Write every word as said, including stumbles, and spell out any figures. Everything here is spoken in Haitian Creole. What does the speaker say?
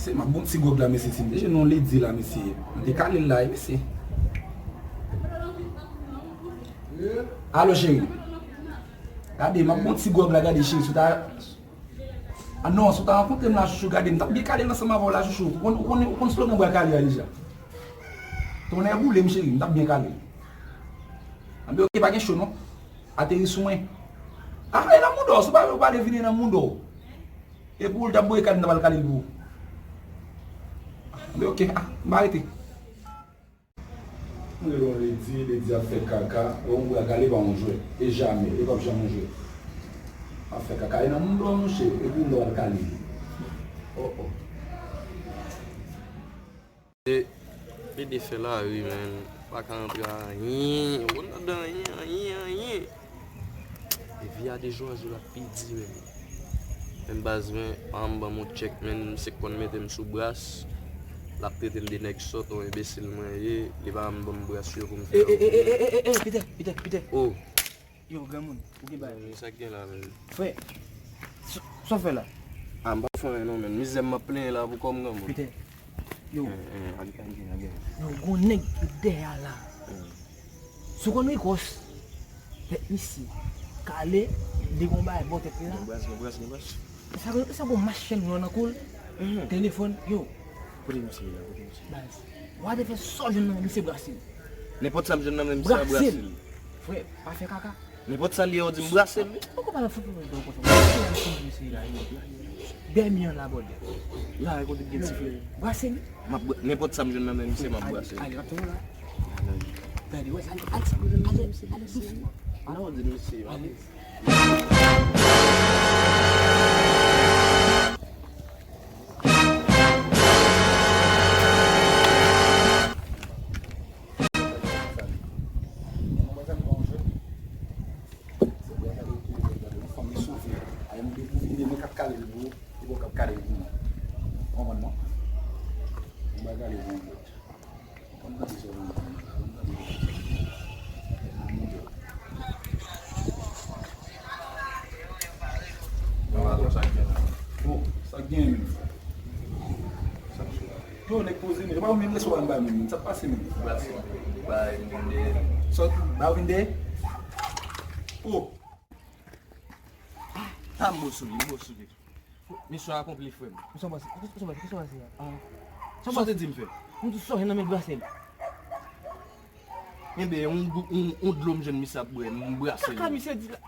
Se m ap bon ti gwòg la, mesye, si m te jwenn yon lady la, mesye. M te kale l la, wi, mesye. Alo, cheri. Gade, m ap bon ti gwòg la, gade, cheri, si w ta, ah non, si w ta rankontre m la, chouchou, gade, m t ap byen kale l ansanm avè w la, chouchou. Ou konn, ou konn, ou konn slogan bwa kale a deja. Tonnè boule m, cheri, m t ap byen kale l. Anben, oke, pa gen cho, non. Ateri sou mwen. Ah, e nan mouda w, si w pa vle w pale, vini nan mouda w. E pou w, l t ap boule kale, m t ap al kale l pou ou. Anben, oke, ah, m pa rete. Mwen gen yon lady, lady ap fè kaka, yon bwa kale pa yon jwèt. E jamè, e p ap janm yon jwèt. Ap fè kaka, e nan mouda w, monchè, e pou w, m t ap al kale l. Oh, oh. E, e de fè lari, menn. Pa ka antre anyen. Ou konn ladan anyen, anyen, anyen. E vi a de jou an jou l ap pi di, menn. Menm baz mwen, pa m ban m yon tchèk, menn, misye konn mete m sou bras. L ap trete m de nèg sòt, yon enbesil mwen ye. Li pa m ban m bras yo pou m fè. E, e, e, e, e, e, e, Pitè, Pitè, Pitè. Oh. Yo, granmoun, ou gen bagay. Menn, sa k gen la, menn? Frè, sa, sa w fè la? Ah, m pa fè anyen non, menn. Mizè m ap plenyen la pou kò m, granmoun. Pitè. Yo. Eh, eh, ag-, ag-, ag-, ag-. Yo, gon nèg ki dèyè a la. Hmm. Si w konn Ricos, tèt misye kale, li gon bagay bò tèt li la. Gon bras, gon bras, gon bras. Sa, sa gon machin nan kou l. Mhm. Telefòn, yo. Kote misye ye la, kote misye ye? Baz. W a te fè sa w jwenn nan men misye, brase l. Nenpòt sa m jwenn nan men misye a, brase l. Brase l. Frè, pa fè kaka. Nenpòt sa l ye, w di m brase l. Poko pa nan fout mwen, poko pa nan fout mwen, misye la, yo. Dèmi an la, bòdè. La, e kote k gen ti flè. Brase l. M ap bra-, nenpòt sa m jwenn nan men misye, m ap brase l. Ale, ale, ale, ale. Gade, wè, ale, ale, ale, ale, ale, dousman. Ala w di misye, ale. Bon, sa k gen menm? Yo, nèg poze menm. E pa ou menm resevwa anba menm. Sa k pase menm? Bay m vin dèyè. Sòt, ba w vin dèyè? Oh. Ah, m bo sou li, m bo sou li. Misyon akonpli, frè m. Misyon pase, misyon pase, misyon pase a. Ah. Sa w te di m fè? M di w sòti nan men brase l. Enben, yon, yon, yon dlo m jwenn misye ap bwè, m brase l. Kaka misye di la.